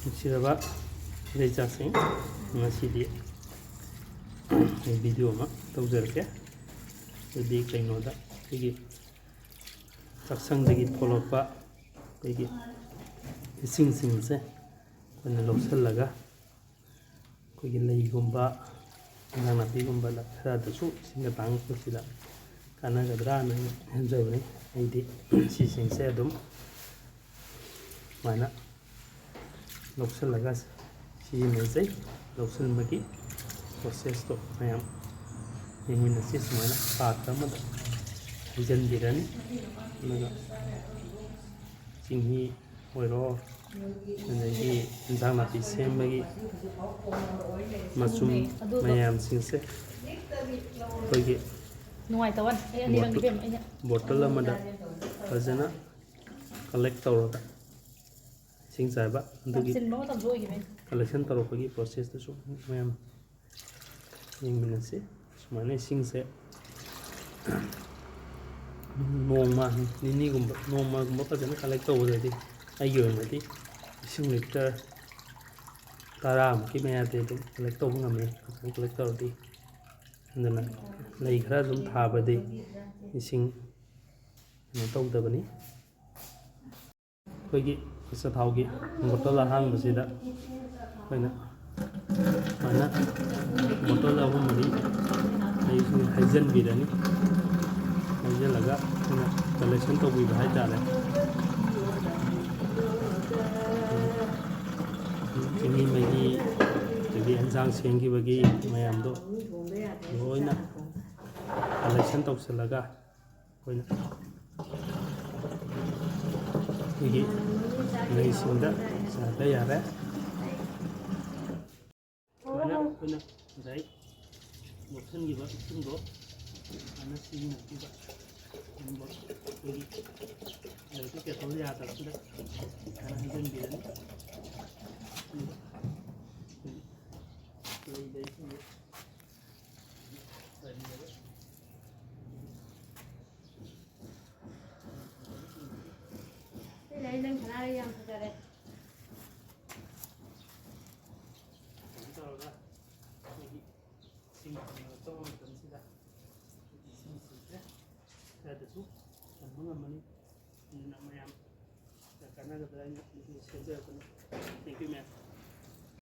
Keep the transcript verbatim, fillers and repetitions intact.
ꯅꯨꯡꯁꯤꯔꯕ ꯏꯆꯥꯁꯤꯡ, ꯉꯁꯤꯗꯤ ꯑꯩ ꯚꯤꯗꯤꯑꯣ ꯑꯃ ꯇꯧꯖꯔꯛꯀꯦ꯫ ꯑꯗꯨꯗꯤ ꯀꯩꯅꯣꯗ, ꯑꯩꯈꯣꯏꯒꯤ ꯆꯥꯛꯁꯪꯗꯒꯤ ꯊꯣꯛꯂꯛꯄ ꯑꯩꯈꯣꯏꯒꯤ ꯏꯁꯤꯡꯁꯤꯡꯁꯦ ꯑꯩꯈꯣꯏꯅ ꯂꯧꯁꯤꯜꯂꯒ, ꯑꯩꯈꯣꯏꯒꯤ ꯂꯩꯒꯨꯝꯕ, ꯏꯟꯖꯥꯡ ꯅꯥꯄꯤꯒꯨꯝꯕ ꯈꯔꯗꯁꯨ ꯏꯁꯤꯡ ꯑꯇꯥꯡꯕꯁꯤꯗ ꯀꯥꯟꯅꯒꯗ꯭ꯔꯥꯅ ꯑꯩꯅ ꯈꯟꯖꯕꯅꯤ꯫ ꯑꯩꯗꯤ ꯁꯤꯁꯤꯡꯁꯦ ꯑꯗꯨꯝ ꯁꯨꯃꯥꯏꯅ ꯂꯧꯁꯤꯜꯂꯒ ꯁꯤꯖꯤꯟꯅꯖꯩ꯫ ꯂꯧꯁꯤꯟꯕꯒꯤ ꯄ꯭ꯔꯣꯁꯦꯁꯇꯣ ꯃꯌꯥꯝ ꯌꯦꯡꯃꯤꯟꯅꯁꯤ꯫ ꯁꯨꯃꯥꯏꯅ ꯄꯥꯇ꯭ꯔ ꯑꯃꯗ ꯍꯩꯖꯤꯟꯕꯤꯔꯅꯤ꯫ ꯑꯗꯨꯒ ꯆꯤꯡꯍꯤ ꯑꯣꯏꯔꯣ, ꯑꯗꯒꯤ ꯏꯟꯖꯥꯡ ꯅꯥꯄꯤ ꯁꯦꯝꯕꯒꯤ ꯃꯆꯨꯝ ꯃꯌꯥꯝꯁꯤꯡꯁꯦ ꯑꯩꯈꯣꯏꯒꯤ ꯅꯨꯡꯉꯥꯏꯇꯕ ꯋꯥꯅꯤ꯫ ꯑꯩ ꯑꯅꯤꯔꯛ ꯕꯣꯇꯜ, ꯏꯕꯦꯝꯃ, ꯑꯩꯅ ꯕꯣꯇꯜ ꯑꯃꯗ ꯐꯖꯅ ꯀꯂꯦꯛ ꯇꯧꯔꯒ, ꯏꯁꯤꯡ ꯆꯥꯏꯕ ꯑꯗꯨꯒꯤ ꯌꯥꯝ ꯆꯤꯟꯕ ꯃꯇꯝꯁꯨ ꯑꯣꯏꯈꯤꯕꯩꯅꯦ꯫ ꯀꯂꯦꯛꯁꯟ ꯇꯧꯔꯛꯄꯒꯤ ꯄ꯭ꯔꯣꯁꯦꯁꯇꯨꯁꯨ ꯃꯌꯥꯝ ꯌꯦꯡꯃꯤꯟꯅꯁꯤ꯫ ꯁꯨꯃꯥꯏꯅ ꯏꯁꯤꯡꯁꯦ ꯅꯣꯡꯃ ꯅꯤꯅꯤꯒꯨꯝꯕ, ꯅꯣꯡꯃꯒꯨꯝꯕ ꯐꯖꯅ ꯀꯂꯦꯛ ꯇꯧꯕꯗꯗꯤ ꯑꯩꯒꯤ ꯑꯣꯏꯅꯗꯤ ꯏꯁꯤꯡ ꯂꯤꯇꯔ ꯇꯔꯥꯃꯨꯛꯀꯤ ꯃꯌꯥꯗꯤ ꯑꯗꯨꯝ ꯀꯂꯦꯛ ꯇꯧꯕ ꯉꯝꯃꯤ, ꯐꯖꯅ ꯀꯂꯦꯛ ꯇꯧꯔꯗꯤ꯫ ꯑꯗꯨꯅ ꯂꯩ ꯈꯔ ꯑꯗꯨꯝ ꯊꯥꯕꯗꯤ ꯏꯁꯤꯡ ꯀꯩꯅꯣ ꯇꯧꯗꯕꯅꯤ꯫ ꯑꯩꯈꯣꯏꯒꯤ ꯑꯆꯥꯊꯥꯎꯒꯤ ꯕꯣꯇꯜ ꯑꯍꯥꯡꯕꯁꯤꯗ ꯑꯩꯈꯣꯏꯅ ꯁꯨꯃꯥꯏꯅ ꯕꯣꯇꯜ ꯑꯍꯨꯝ ꯃꯔꯤ ꯑꯩꯁꯨ ꯍꯩꯖꯤꯟꯕꯤꯔꯅꯤ꯫ ꯍꯩꯖꯤꯜꯂꯒ ꯑꯩꯈꯣꯏꯅ ꯀꯂꯦꯛꯁꯟ ꯇꯧꯕꯤꯕ ꯍꯥꯏꯇꯥꯔꯦ꯫ ꯆꯤꯅꯤ ꯃꯍꯤ, ꯑꯗꯒꯤ ꯑꯦꯟꯁꯥꯡ ꯁꯦꯝꯈꯤꯕꯒꯤ ꯃꯌꯥꯝꯗꯣ ꯂꯣꯏꯅ ꯀꯂꯦꯛꯁꯟ ꯇꯧꯁꯤꯜꯂꯒ ꯑꯩꯈꯣꯏꯅ ꯑꯩꯈꯣꯏꯒꯤ ꯂꯩꯁꯤꯡꯗ ꯆꯥꯏꯕ ꯌꯥꯔꯦ꯫ ꯁꯨꯃꯥꯏꯅ ꯑꯩꯈꯣꯏꯅ ꯉꯁꯥꯏ ꯂꯧꯁꯤꯟꯈꯤꯕ ꯏꯁꯤꯡꯗꯣ ꯁꯨꯃꯥꯏꯅ ꯁꯤꯖꯤꯟꯅꯕꯤꯕ꯫ ꯑꯗꯨꯒ ꯑꯩꯈꯣꯏꯒꯤ ꯂꯩꯗ ꯀꯦꯇꯜ ꯌꯥꯗꯕꯁꯤꯗ ꯁꯨꯃꯥꯏꯅ ꯍꯩꯖꯤꯟꯕꯤꯔꯅꯤ꯫ ꯑꯗꯨꯒ ꯑꯩꯈꯣꯏꯒꯤ ꯂꯩꯗ ꯏꯁꯤꯡꯁꯦ ꯆꯥꯏꯕꯤꯔꯒ ꯅꯪ ꯁꯅꯥꯔꯩ ꯌꯥꯝ ꯐꯖꯔꯦ꯫ ꯀꯩꯅꯣ ꯇꯧꯔꯒ ꯑꯩꯈꯣꯏꯒꯤ ꯏꯁꯤꯡ ꯀꯪꯂꯛꯇꯕ ꯃꯇꯝꯁꯤꯗ ꯏꯁꯤꯡꯁꯤꯡꯁꯦ ꯈꯔꯗꯁꯨ ꯀꯟꯕ ꯉꯝꯃꯅꯤ꯫ ꯑꯗꯨꯅ ꯃꯌꯥꯝ ꯀꯥꯟꯅꯒꯗ꯭ꯔꯥ ꯍꯥꯏꯅ ꯁꯦꯝꯖꯔꯛꯄꯅꯤ꯫ Thank you, ma'am꯫